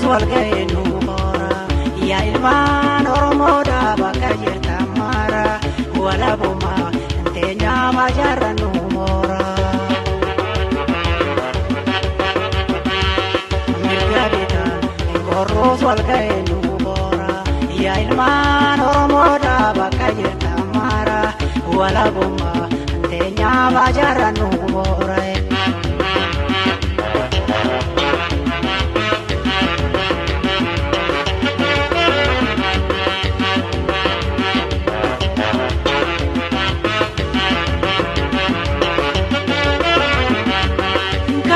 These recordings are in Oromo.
wal ga'ee nu hoora. Yaa ilmaan Oromoodhaa bakka jirtan mara, walabummaa teenyaa majaarra nu moora. Mirga bitaan gorroos wal ga'ee nu hoora. Yaa ilmaan Oromoodhaa bakka jirtan mara, walabummaa teenyaa majaarra nu moora.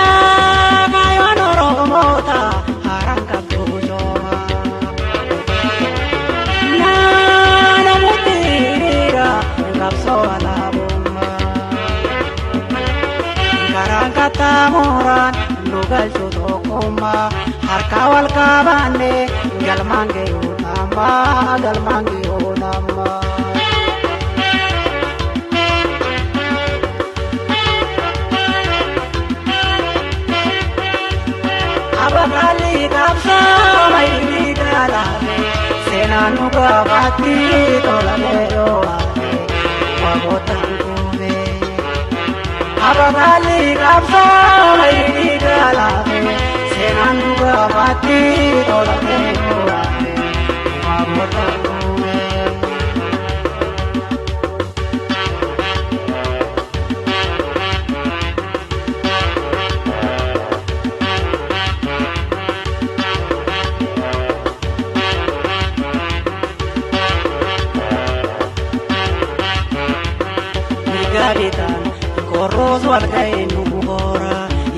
Kaakayoon Oromoota haaraan qabdu sooma. Naannoo hiriira qabsoo alaabummaa. Karaan qaxxaamuraan nu galchu tokkummaa. Harka wal qabanne galmaan ga'uu namaa galmaan ga'uu namaa. Abakali qabsoo mayrii galaame seenaan nu gaafatti tolamee yoo hafe wabootaan kufe. Abakali qabsoo mayrii galaame seenaan nu gaafatti tolamee yoo hafe wabootaan kufe. Mirga bitaan gorroos wal ga'ee nu hoora.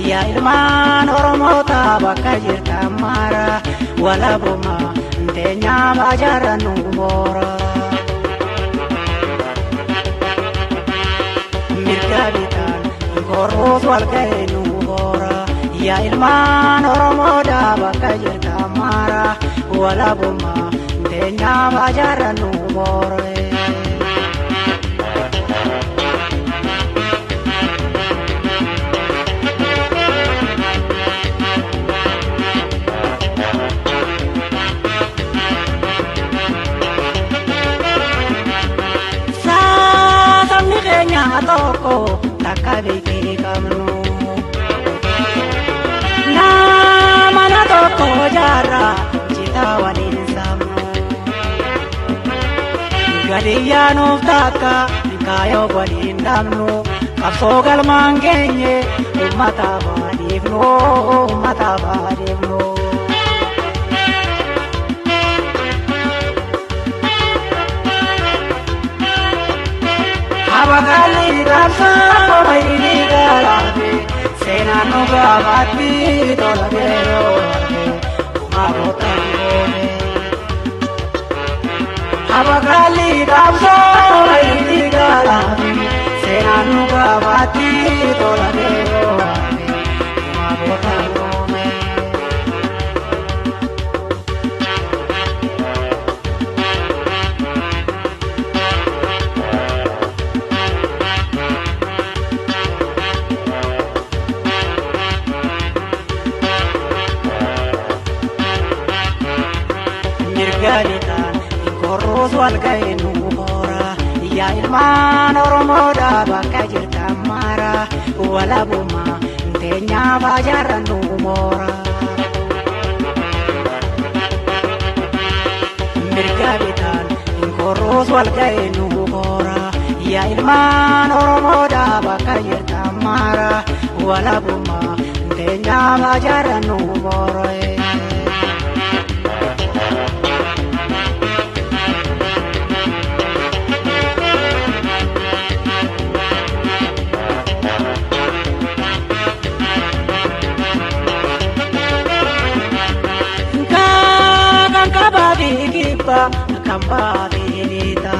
Yaa ilmaan Oromoota bakka jirtan mara, walabummaa teenyaa majaarra nu moora. Mirga bitaan gorroos wal ga'ee nu hoora. Yaa ilmaan Oromoodhaa bakka jirtan mara, walabummaa teenyaa majaarra nu moora. Sabni keenya tokko takka beekee qabnu. Nama tokko jaarraa citaa waliin sabnu. Galiyyaa nuuf takka kaayoo waliin dhabnu. Qabsoo galmaan geenye uummata baadhiifnu uummata baadhiifnu. Abakali qabsoo mayrii galaame seenaan nu gaafatti tolamee yoo hafe uumamootaan goone. Abakali qabsoo mayrii galaame seenaan nu gaafatti tolamee yoo hafe uumamootaan goone. Mirga bitaan gorroos wal ga'ee nu hoora. Yaa ilmaan Oromoodhaa bakka jirtan mara, walabummaa teenyaa majaarra nu moora. Mirga bitaan gorroos wal ga'ee nu hoora. Yaa ilmaan Oromoodhaa bakka jirtan mara, walabummaa teenyaa majaarra nu moora. Kan kabaabii kibba kan baabilita.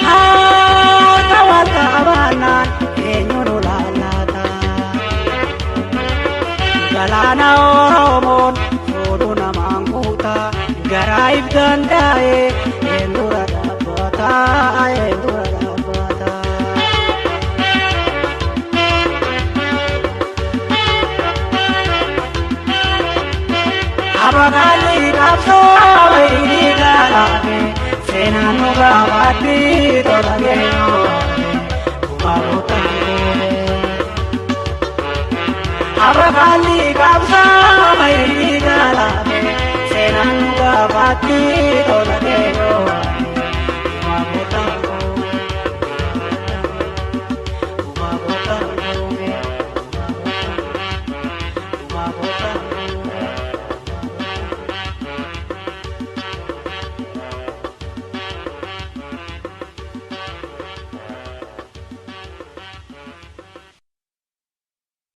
Harka wal qabaannaan eenyu nu laallata. Galaana Oromoon fuudhu namaan guuta. Garaa if danda'e eenyura dhaabbata eenyura dhaabbata. Abakaalli qabsoo baay'ee gaalaafe seenaan nu gaafatti tola geeyoo gubaabota Abakaalli qabsoo baay'ee gaalaafe seenaan nu gaafatti tola geeyoo gubaabota gubaabota gubaabota.